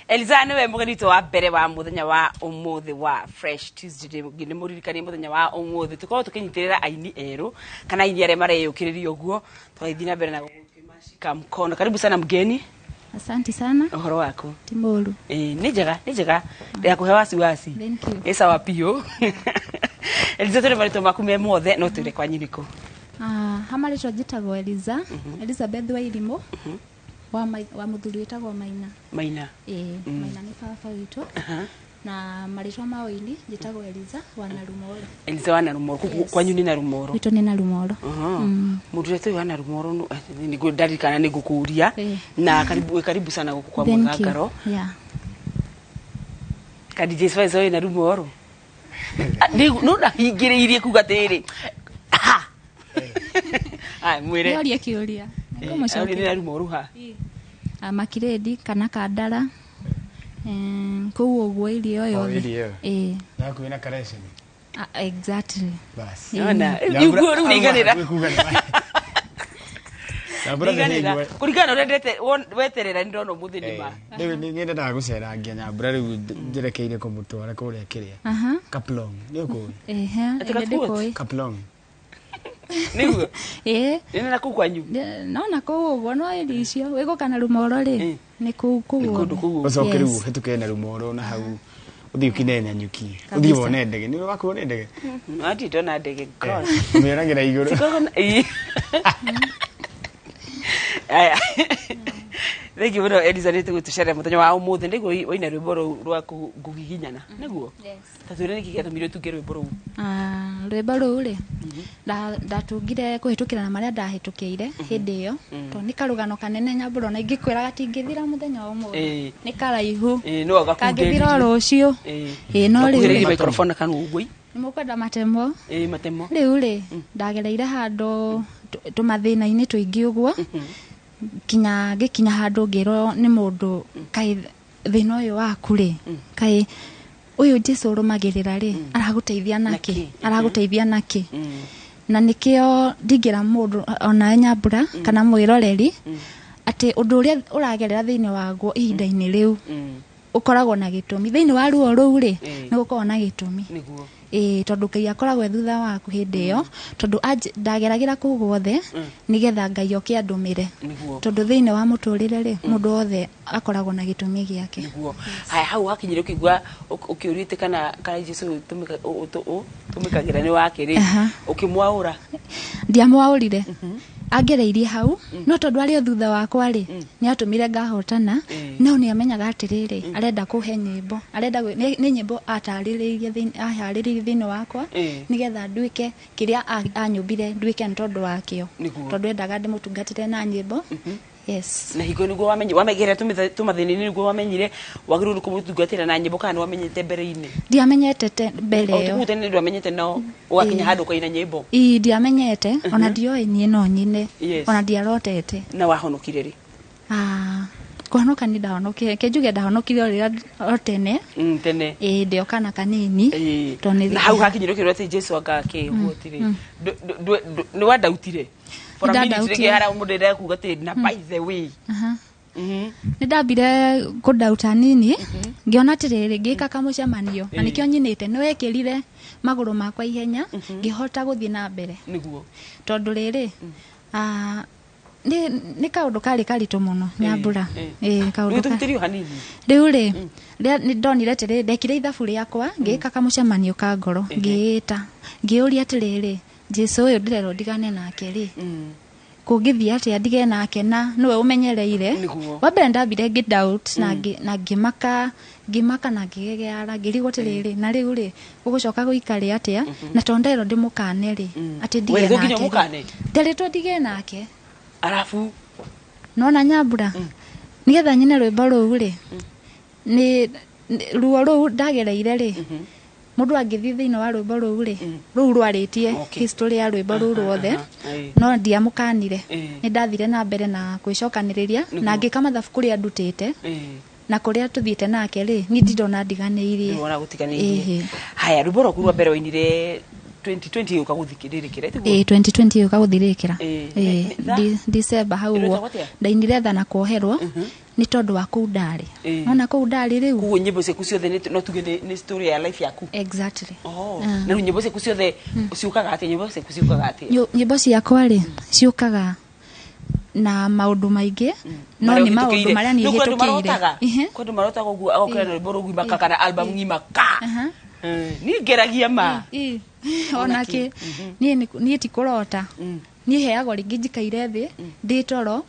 Eliza nĩwe mũgeni witũ wa mbere wa mũthenya wa ũmũthĩ wa Fresh Tuesday. Nĩ mũririkanie mũthenya wa ũmũthĩ tũkorwo tũkĩnyitĩrĩra aini erũ kana aini arĩa mareyũkĩrĩria ũguo, tũgagĩthiĩ na mbere na gũkĩmacika mkono. Karibu sana mgeni. Asante sana. Ũhoro waku? Ti mũru. Ĩĩ, nĩ njega, nĩ njega, ndĩgakũhe wasiwasi. Thank you. Ĩ sawa biũ. Eliza, tũrĩ marĩtwa maku me mothe no twĩre kwanyu nĩkũ? Ah, ha marĩtwa njĩtagwo Eliza, Elizabeth Wairimũ, wa mũthuri wĩtagwo Maina. Maina. Ĩĩ, Maina nĩ baba witũ. Na marĩtwa ma ũini njĩtagwo Eliza wa Narumoro. Eliza wa Narumoro. Yes. Kwanyu nĩ Narumoro? Gwitũ nĩ Narumoro. Mũndũ ũrĩa tũĩ wa Narumoro nĩguo ndarikana nĩ ngũkũria. Na karibu, wĩ karibu sana gũkũ kwa Thank you. Mwĩgangaro. Yeah. Ka DJ Spice oĩ Narumoro. No ndahingĩrĩirie kuga atĩrĩrĩ. Ha! Aya, mwĩre. Nĩorie kĩũria. Nĩ Narumoro ha? Ah, Makiredi kana Kandara. Kũu ũguo irio O, yothe. irio ĩyo. Ĩĩ. Na hakuhĩ na Kareceni. Ah, exactly. Bas. Nona, rĩu rĩu nĩiganĩra. Nyambura nĩ Nĩiganĩra. hĩndĩ. Kũringana na ũrĩa ndete weterera nĩ ndona ũmũthĩ nĩ ma. Rĩu nĩ nyendaga gũcerangia Nyambura rĩu njerekeire kũmũtwara kũrĩa kĩrĩa. Kaplong. Nĩ ũkũĩ? Ehe, Ati ĩndĩ Kapluot? ndĩkũĩ. Kaplong. Nĩguo. Ĩĩ. Nĩ na kũu kwanyu. No na kũu ũguo no ĩri icio wĩgũka na Rumoro rĩ, nĩ kũu kũu Nĩ kũndũ guothe. kũu ũguo. Ũcoke rĩu Yes. ũhĩtũke na Rumoro na hau ũthiĩ ũkine Nanyuki. Ũthiĩ Kabisa. wone ndege. Nĩ wakuo nĩ ndege? Ati ndona ndege. God. Ũmĩonagĩra igũrũ. Ĩĩ. Aya. Thank you mũno Eliza nĩ tũgũtũcerera mũthenya wa ũmũthĩ. Nĩguo waina rwĩmbo rũu rwaku ngũgiginyana. Nĩguo? Yes. Ta twĩre nĩkĩ gĩatũmire ũtunge rwĩmbo rũu. Ah, rwĩmbo rũu rĩ, ndatungire kũhĩtũkĩra na marĩa ndahĩtũkĩire hĩndĩ ĩyo, tondũ nĩ karũgano kanene Nyambura, ona ingĩkwĩra gatingĩthira mũthenya wa ũmũthĩ. Nĩ karaihu. Ĩĩ, no Kangĩthira o gakundĩrĩrie. rũciũ. Ĩĩ, no rĩu Gakuhĩrĩrie rĩ, microphone kanua ũguo. Nĩ mũkwenda matemo? Ĩĩ, matemo. Rĩu rĩ, ndagereire handũ tũmathĩna-inĩ tũingĩ ũguo, kinya ngĩkinya handũ ngĩrwo nĩ mũndũ, kaĩ thĩna ũyũ waku rĩ, kaĩ ũyũ Jesu ũrũmagĩrĩra rĩ, aragũteithia nakĩ? Nakĩ? Aragũteithia nakĩ? Na nĩkĩo ndingĩra mũndũ ona Nyambura kana mwĩroreri atĩ ũndũ ũrĩa ũragerera thĩinĩ waguo ihinda-inĩ rĩu ũkoragwo na gĩtũmi. Thĩinĩ wa ruo rũu rĩ, nĩ gũkoragwo na gĩtũmi. Nĩguo. Ĩĩ, tondũ Ngai akoragwo e thutha waku hĩndĩ ĩyo, tondũ ndageragĩra kũu guothe nĩgetha Ngai oke andũmĩre. Nĩguo. Tondũ thĩinĩ wa mũtũrĩre rĩ, mũndũ wothe akoragwo na gĩtũmi gĩake. Nĩguo. Haya, hau wakinyire ũkĩigua ũkĩũrĩte kana Jesu tũmĩkagĩra nĩ wake rĩ, ũkĩmwaũra? Ndiamwaũrire. Angereirie hau, no tondũ arĩ o thutha wakwa rĩ, nĩ atũmire ngahotana, no nĩ amenyaga atĩrĩrĩ, arenda kũhe nyĩmbo, arenda nĩ nyĩmbo atarĩrĩirie thĩinĩ, aharĩrĩirie thĩinĩ wakwa, nĩgetha nduĩke kĩrĩa anyũmbire nduĩke nĩ tondũ wakĩo. Nĩguo. Tondũ endaga ndĩmũtungatĩre na nyĩmbo. Yes. Na hingo nĩguo wamenyire tũmathĩna-inĩ, nĩguo wamenyire wagĩrĩirwo nĩ kũmũtungatĩra na nyĩmbo, kana nĩ wamenyete mbere-inĩ? Ndiamenyete mbere O, ĩyo. tũkũgũte nĩ ndwamenyete no ũgakinya handũ ũkaina nyĩmbo? Ii, ndiamenyete, ona ndioĩ niĩ no nyine. Yes. Ona ndiarotete. Na wahonokire rĩ? Ah, kũhonoka nĩ ndahonokire, reke njuge ndahonokire o rĩrĩa o tene. Tene. Ĩĩ, ndĩ o kana kanini. Tondũ nĩ Na hau hakinyire ũkĩrwo atĩ Jesu anga kĩ ũguo tirĩ. Nĩ wandautire? For a minute Nĩndandautire. rĩngĩ harĩa mũndũ ĩrĩa kuga atĩ na by the way. Nĩ ndambire kũndauta nini, ngĩona atĩrĩrĩ, ngĩka kamũcemanio, na nĩkĩo nyinĩte, nĩ wekĩrire magũrũ makwa ihenya, ngĩhota gũthiĩ na mbere. Nĩguo. Tondũ rĩrĩ, nĩ kaũndũ karĩ karitũ mũno, Nyambura. Ĩĩ, kaũndũ Rĩu ka- tũhutĩrio hanini. Rĩu rĩ, rĩrĩa nĩ ndonire atĩrĩrĩ, ndekire ithabu rĩakwa, ngĩka kamũcemanio ka ngoro, ngĩĩta, ngĩũria atĩrĩrĩ, Jesu ũyũ ndĩrerwo ndigane nake rĩ, kũngĩthiĩ atĩa ndige nake na nĩwe ũmenyereire. Nĩguo. Wa mbere ndambire ngĩ doubt na na ngĩmaka, ngĩmaka na ngĩgegeara, ngĩrigwo atĩrĩrĩ, na rĩu rĩ, gũgũcoka gũikare atĩa? Na tondũ nderwo ndĩmũkane rĩ, atĩ ndige Werĩtwo nginya nake rĩ. ũmũkane? Nderĩtwo ndige nake. Arabu? Nona Nyambura, nĩgetha nyine rwĩmbo rũu rĩ, nĩ ruo rũu ndagereire rĩ, mũndũ angĩthiĩ thĩinĩ wa rwĩmbo rũu rĩ, rũu rwarĩtie history ya rwĩmbo rũu ruothe, no ndiamũkanire. Nĩ ndathire na mbere na kwĩcokanĩrĩria, na ngĩka mathabu kũrĩa ndutĩte, na kũrĩa tũthiĩte nake rĩ, niĩ ndindona ndiganĩirie. Ndũrona gũtiganĩirie. Ĩhĩ. Haya, rwĩmbo rwaku rwa mbere wainire 2020 ũka gũthikĩrĩrĩkĩra, tiguo? Ĩĩ, 2020 ũka gũthirĩkĩra. Ĩĩ, Tha? December hau Ĩrwĩtagwo ũguo. atĩa? Ndainire tha na kuoherwo. Nĩ tondũ wa kũu ndarĩ. Ĩĩ. Ona kũu ndarĩ rĩu. Koguo nyĩmbo ciaku ciothe no tuge nĩ story ya life yaku. Exactly. Oh. Na rĩu nyĩmbo ciaku ciothe ciũkaga atĩa? Nyĩmbo ciaku ciũkaga atĩa? Nyĩmbo ciakwa rĩ, ciũkaga na maũndũ maingĩ, no Marĩa nĩ maũndũ ũhĩtũkĩire. marĩa niĩ Rĩu kwĩ andũ hĩtũkĩire. marotaga. Ihe. Kwĩ andũ marotaga ũguo agokĩra na rwĩmbo rũgima ka kana album ng'ima ka. Aha. Niĩ ngeragia ma. Ĩ, ona kĩ niĩ niĩ ti kũrota, niĩ heagwo rĩngĩ njikaire thĩ ndĩ toro,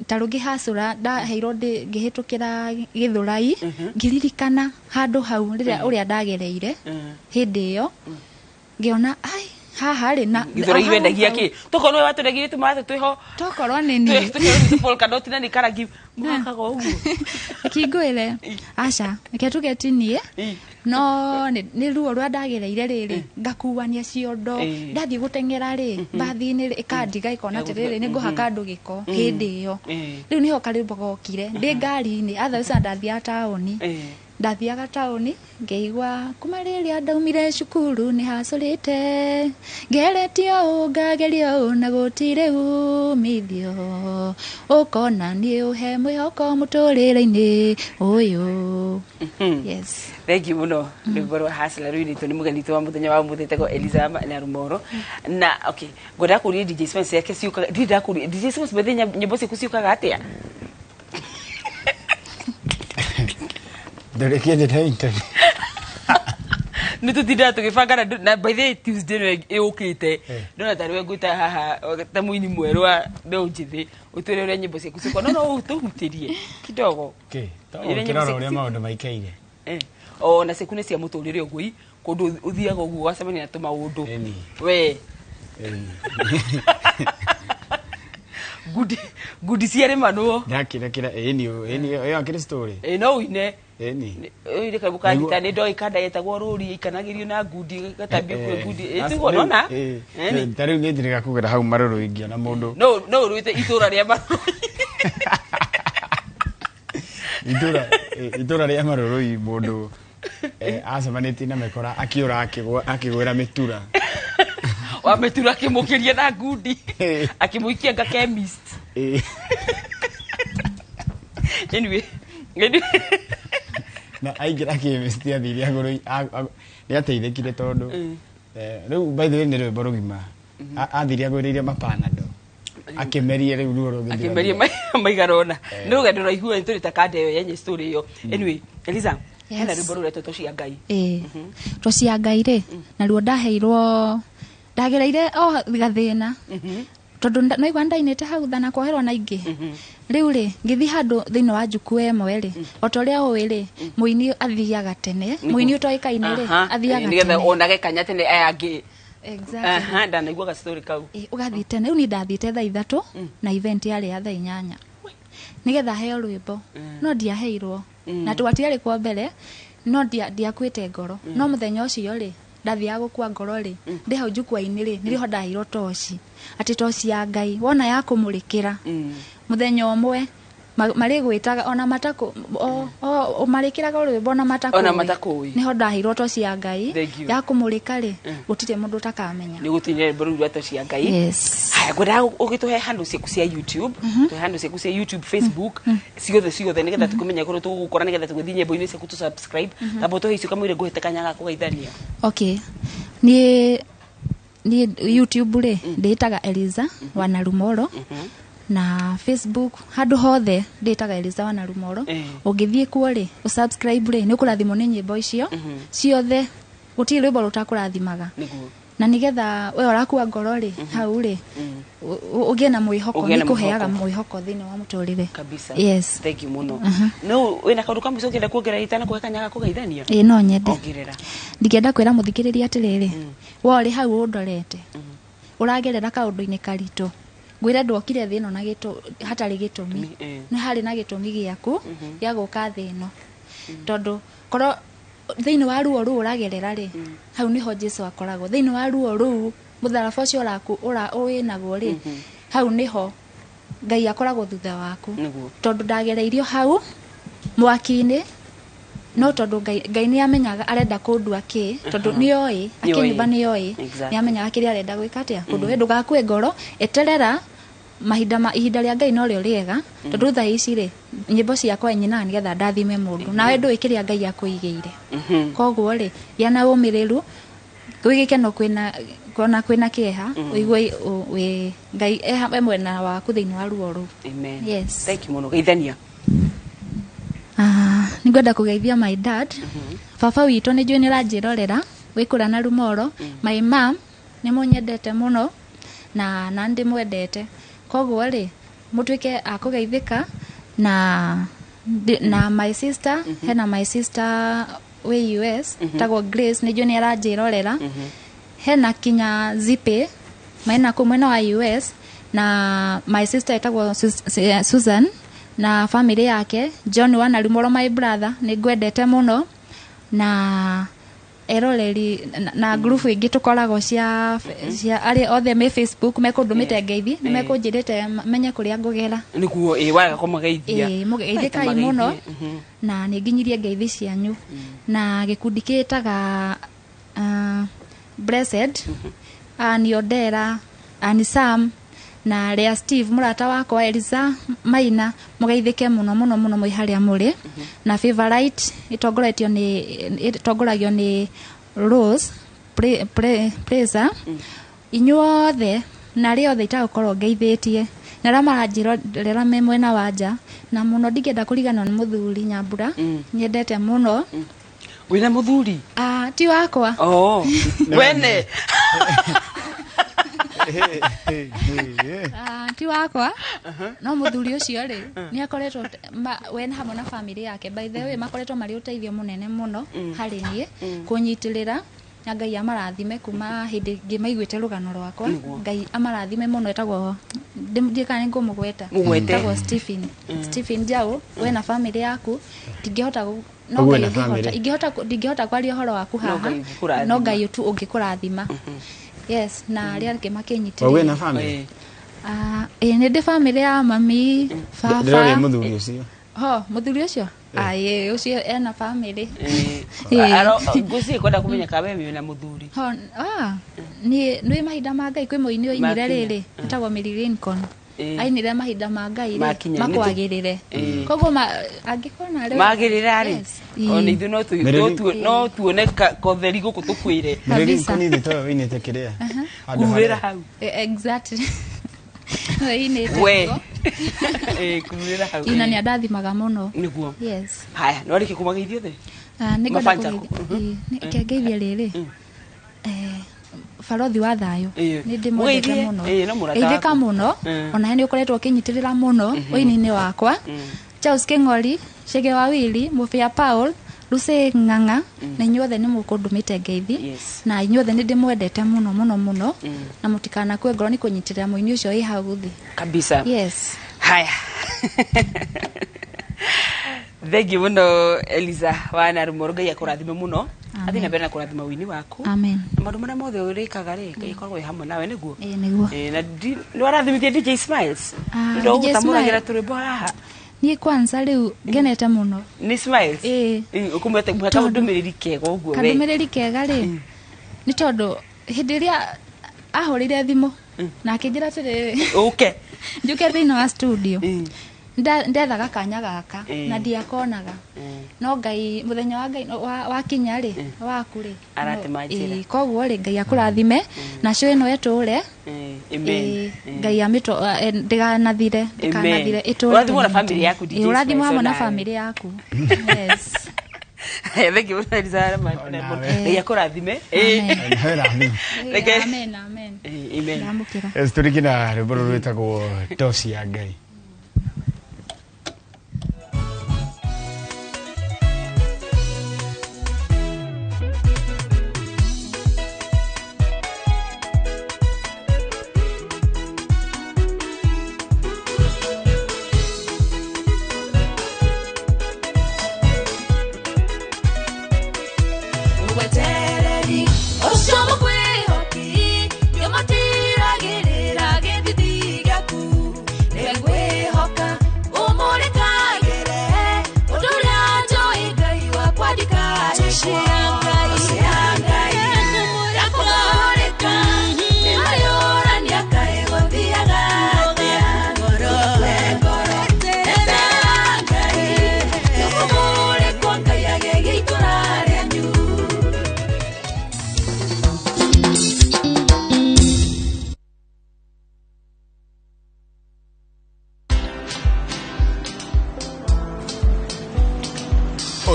ta rũngĩ hacũra ndaheirwo ndĩ ngĩhĩtũkĩra Gĩthũrai, ngĩririkana handũ hau rĩrĩa ũrĩa ndagereire hĩndĩ ĩyo, ngĩona ai haha rĩ na Gĩthũrai o hau wendagia hau. kĩ? Tokorwo nĩwe watwendagirie tũmaatũ twĩho. Tokorwo nĩ niĩ. Tũkĩrwo polka dot na nĩ karangi mũhakaga ũguo. Kingwĩre aca, reke tuge ti niĩ, no nĩ ruo rũrĩa ndagereire rĩrĩ ngakuania ciondo. Ndathiĩ gũteng'era rĩ, mbathi-inĩ rĩ, ĩkandiga ĩkona atĩrĩrĩ, nĩ ngũhaka andũ gĩko hĩndĩ ĩyo. Rĩu nĩho karwĩmbo gokire ndĩ ngari-inĩ, otherwise ndathiaga taũni. Ndathiaga taũni ngĩigua kuma rĩrĩa ndaumire cukuru nĩ hacũrĩte, ngeretie ũũ, ngageria ũũ, na gũtirĩ umithio, ũkona niĩ ũhe mwĩhoko mũtũrĩre-inĩ ũyũ. Yes. Thank you muno. Rwĩmbo rwa Hustler rũinĩtwo nĩ mũgeni witũ wa mũthenya wa ũmũthĩ etagwo Eliza Nyarumoro. Na okay, ngwendaga kũria DJ Spence yake ciũkaga, ndirĩ ndakũria DJ Spence bethe nyĩmbo ciaku ciũkaga atĩa? Ndũrĩkĩte na interview. Nĩ tũtindaga tũgĩbanga na by the way Tuesday ĩno ĩũkĩte ndona tarĩ we ngwĩta haha ta mũini mwerũ wa mbeũ njĩthĩ, ũtwĩre ũrĩa nyĩmbo ciaku ciũkaga, no ũtũhutĩrie kidogo. Kĩ? Iria nyĩmbo Ũkĩrora ciaku ũrĩa maũndũ maikaire. O na ciaku nĩ cia mũtũrĩre ũguo i kũndũ ũthiaga ũguo ũgacemania na tũmaũndũ. Ĩni. We. Ĩni. Ngundi ngundi ciarĩmanwo. Ndakĩra kĩra ĩni ĩni ĩyo akĩrĩ story. Ĩ, no ũine. Ĩni. Ũire karĩmũ kanyita nĩ ndoĩ kanda yetagwo rũri ikanagĩrio na ngundi gatambio kwĩ ngundi ĩtiguo nona. Ĩni. Ta rĩu nĩ njĩrĩga kũgera hau marũrũ ingĩona mũndũ. No ũrũĩte itũra rĩa marũrũ. Itũra rĩa marũrũ mũndũ acemanĩtie na mĩkora akĩũra akĩgwĩra mĩtura. Wa mĩtura akĩmũkĩria na ngundi akĩmũikia nga chemist. Anyway, anyway. Na aingĩra chemist athire agũrũ nĩ ateithĩkire tondũ rĩu by the way nĩ rwĩmbo rũgima. Athire agũrĩire mapanado akĩmerie rĩu ruo rũgĩthira. Akĩmeria maigana ũna nĩ rũgendo rũraihu nĩ tũrĩ ta kanda ĩyo yenye story ĩyo. Anyway, Eliza, hena rwĩmbo rũretwo to cia Ngai. Ĩĩ, to cia Ngai rĩ, naruo ndaheirwo ndagereire o gathĩna tondũ naigua ndainĩte hau tha na kwoherwo na ingĩ. Rĩu rĩ, ngĩthiĩ handũ thĩinĩ wa njukua ĩmwe rĩ, o ta ũrĩa ũĩ rĩ, mũini athiaga tene, mũini ũtoĩkaine rĩ, athiaga nĩgetha tene. Onage kanya tene aya angĩ. Exactly. Aha, ndanaigua story kau. Ĩ, ũgathiĩ tene. Rĩu niĩ ndathiĩte thaa 3 na event yarĩ ya thaa 8 nĩgetha heo rwĩmbo, no ndiaheirwo na twatiarĩ kwa mbere, no ndiakuĩte ngoro. No mũthenya ũcio rĩ, ndathiaga gũkua ngoro rĩ, ndĩ hau njukwa-inĩ rĩ, nĩrĩho ndaheirwo toci, atĩ toci ya Ngai wona ya kũmũrĩkĩra mũthenya ũmwe marĩgwĩtaga ona matakũ o marĩkĩraga rwĩmbo ona matakũĩ. Ona matakũĩ. Nĩho ndaheirwo toci ya Ngai Thank you. ya kũmũrĩka rĩ, gũtirĩ mũndũ ũtakamenya. Nĩ gũtinire rwĩmbo rũu rwa to cia Ngai. Yes. Haya, ngwendaga ũgĩtũhe handũ ciaku cia YouTube, tũhe handũ ciaku cia YouTube, Facebook, ciothe ciothe, nĩgetha tũkĩmenye kũrĩa tũgũgũkora, nĩgetha tũgĩthiĩ nyĩmbo-inĩ ciaku tũ subscribe. Tamba ũtũhe icio kamũira ngũhete kanya ga kũgeithania. Okay, niĩ YouTube rĩ, ndĩĩtaga Eliza Wanarumoro, na Facebook, handũ hothe ndĩĩtaga Eliza Wanarumoro. Ũngĩthiĩ kuo rĩ, ũsubscribe rĩ, nĩ ũkũrathimwo nĩ nyĩmbo icio ciothe, gũtirĩ rwĩmbo rũtakũrathimaga. Na nigetha we ũrakua ngoro rĩ, hau rĩ, ũgĩe na mwĩhoko. Ũgĩe na Nĩ kũheaga mwĩhoko. Mwĩhoko thĩinĩ wa mũtũrĩre. Kabisa. Yes. Thank you muno. No wĩna kaũndũ ka mũico ũngĩenda kuongerera itana kũhe kanya ga kũgeithania? Ĩĩ, no nyende. Ongerera. Ndingĩenda kwĩra mũthikĩrĩria atĩrĩrĩ, we ũrĩ hau ũndorete ũragerera kaũndũ-inĩ karitũ, ngwĩre ndwokire thĩ ĩno na hatarĩ gĩtũmi. Nĩ harĩ na gĩtũmi gĩaku gĩa gũka thĩ ĩno, tondũ korwo thĩinĩ wa ruo rũu ũragerera rĩ, hau nĩho Jesu akoragwo thĩinĩ wa ruo rũu, mũtharaba ũcio ũraku wĩnaguo rĩ, hau nĩho Ngai akoragwo thutha waku. Tondũ ndagereirio hau mwaki-inĩ, no tondũ Ngai nĩ amenyaga arenda kũndua kĩ, tondũ nĩ oĩ akĩnyumba, nĩ oĩ, nĩ amenyaga kĩrĩa arenda gwĩka atĩa kũndũ. We ndũgakue ngoro, eterera. Mahinda ma ihinda rĩa Ngai no rĩo rĩega, tondũ thaa ici rĩ, nyĩmbo ciakwa nyinaga nĩgetha ndathime mũndũ, nawe ndũĩ kĩrĩa Ngai akũigĩire. Koguo rĩ, gĩa na ũmĩrĩru, gwĩ gĩkeno, kwĩna ona kwĩna kĩeha, ũigue wĩ Ngai e mwena waku thĩinĩ wa ruo rũu. Amen. Yes. Thank you mũno. Geithania. Ah, nĩngwenda kũgeithia my dad, baba witũ, nĩ njũĩ nĩ ũranjĩrorera wĩ kũrĩa na Rumoro. My mom, nĩ mũnyendete mũno na ndĩmwendete, koguo rĩ, mũtuĩke a kũgeithĩka na my sister, hena my sister wĩ US tagwo Grace, nĩ njũĩ nĩ aranjĩrorera. Hena kinya Zipe mena kũ mwena wa US, na my sister etagwo Susan na family yake, John wa Narumoro, my brother, nĩ ngwendete mũno, na eroreri na ngurubu ingĩ tũkoragwo cia arĩa othe me Facebook mekũndũmĩte ngeithi, nĩ mekũnjĩrĩte menye kũrĩa ngũgera. Nĩguo ĩ waga kũmageithia. Ĩĩ, mũgeithĩkai mũno na nĩ nginyirie ngeithi cianyu, na gĩkundi kĩtaga Blessed Ani Odera, Ani Sam na Lea Steve, mũrata wakwa Eliza Maina, mũgeithĩke mũno mũno mũno mwĩ harĩa mũrĩ, na Favorite ĩtongoretio nĩ ĩtongoragio nĩ Rose Praiser, inyuothe na arĩa othe itagũkorwo ngeithĩtie na arĩa maranjĩrorera me mwena wa nja, na mũno ndingĩenda kũriganĩrwo nĩ mũthuri Nyambura, nyendete mũno. Wĩna mũthuri? Ah, ti wakwa. Oh, wene. Ah, ti wakwa, no mũthuri ũcio rĩ, nĩ akoretwo we hamwe na family yake, by the way, makoretwo marĩ ũteithio mũnene mũno harĩ niĩ kũnyitĩrĩra, na Ngai amarathime kuma hĩndĩ ngĩmaiguĩte rũgano rwakwa. Ngai amarathime mũno. Etagwo, ndiĩ kana nĩ ngũmũgweta. Mũgwete. Etagwo Stephen Njau, we na family yaku, ndingĩhota no Ũguo Ngai na ũngĩhota family. Ingĩhota, ndingĩhota kwaria ũhoro waku No haha. Ngai ũngĩkũrathima. No Ngai tu ũngĩkũrathima, yes, na arĩa angĩ Ũguo makĩnyitĩrĩire. na family. Ah, ĩĩ, nĩ ndĩ family ya mami, Ndĩroria baba. mũthuri ũcio. Ho mũthuri ũcio, ĩĩ, ũcio ena family. Ĩĩ. Ngwĩciria kwenda kũmenya kana we wĩna mũthuri. Ho, ah, niĩ nĩ mahinda ma Ngai, kwĩ mũini ũinire Makinya. rĩrĩ etagwo Mary Lincoln, ainire mahinda ma Ngai rĩ Makinya. makwagĩrĩre, koguo angĩkorwo narĩ Magĩrĩra rĩ, Yes. ona ithuĩ no Mary no tuone kotheri gũkũ tũkwĩre. Kabisa. Mary Lincoln towe wĩinĩte kĩrĩa handũ Kurĩra harĩa. hau. Exactly. Nĩwe inĩte We. ũguo. Ĩ, kurĩra hau. Ina nĩ andathimaga mũno. Nĩguo. Yes. Haya, no arĩkie kũmageithia othe. Ah, nĩ ngwenda Mabanja. kũgeithia, ĩĩ, ngeithie rĩrĩ, barothi wa thayũ, nĩ ndĩmwendete Mũgeithie. mũno. Ĩĩ, no mũrata Geithĩka waku. mũno. Onawe nĩ ũkoretwo ũkĩnyitĩrĩra mũno ũini-inĩ wakwa. Charles Kĩng'ori, Chege wa Willy, Mũbĩa Paul, Lucy Ng'ang'a, na inyuothe nĩ mũkũndũmĩte ngeithi. Na inyuothe nĩ ndĩmwendete mũno mũno mũno, na mũtikanakue ngoro nĩ kũnyitĩrĩra mũini ũcio wĩ hau thĩ. Kabisa. Yes. Haya, thengi mũno Eliza wa Narumoro, Ngai akũrathime mũno, athiĩ na mbere na kũrathima ũini waku. Amen. Na maũndũ marĩa mothe ũrĩkaga rĩ, Ngai akoragwo wĩ hamwe nawe, nĩguo. Ĩĩ, nĩguo. Ĩĩ, na nĩ warathimithia DJ Smiles. Ah, Nĩ DJ ũgũtamũragĩra Smiles. tũrwĩmbo haha. Niĩ kwanza rĩu ngenete mũno. Nĩ Smiles. Ĩĩ. Ũkũmwete mũhe kaũndũmĩrĩri kega ũguo we. Kandũmĩrĩri kega rĩ, nĩ tondũ hĩndĩ ĩrĩa ahũrĩire thimũ na akĩnjĩra atĩrĩrĩ, ũke njũke thĩinĩ wa studio, ndethaga kanya gaka na ndiakonaga, no Ngai, mũthenya wa Ngai wakinya rĩ, waku rĩ Aratema njĩra. Ĩĩ, koguo rĩ, Ngai akũrathime na cio ĩno ĩtũre. Amen. Ĩĩ, Ngai amĩtũ ndĩganathire, ndĩkanathire, ĩtũre Ũrathimwo na tene na family tene. yaku, DJ Ĩĩ, ũrathimwo Smiles, hamwe na onawe. family yaku, yes. Thank you mũno, Eliza. Onawe. Ngai akũrathime. Ĩĩ. Amen. Nawe rathima. Reke- Amen, amen. Ĩĩ, amen. Ndamũkĩra. Yes, tũrĩki na rwĩmbo rũrũ rwĩtagwo Toci ya Ngai. Wetereri ũcio mũkwĩhoki nĩũmatiragĩrĩra gĩthithi gĩaku nĩwe.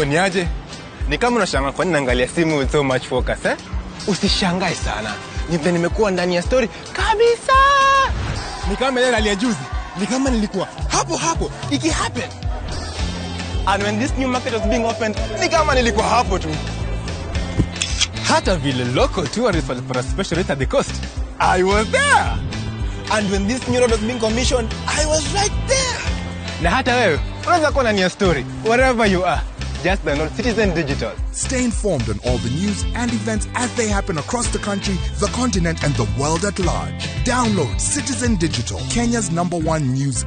Oh, ni aje? Ni kama unashangaa kwa nini naangalia simu with so much focus, eh? Usishangae sana. Ni vile nimekuwa ndani ya story kabisa. Ni kama ile rally ya juzi. Ni kama nilikuwa hapo hapo iki happen. And when this new market was being opened, ni kama nilikuwa hapo tu. Hata vile local tourists walipata special rate at the coast. I was there. And when this new road was being commissioned, I was right there. Na hata wewe unaweza kuwa ndani ya story wherever you are. Just download Citizen Digital. Stay informed on all the news and events as they happen across the country, the continent, and the world at large. Download Citizen Digital, Kenya's number one news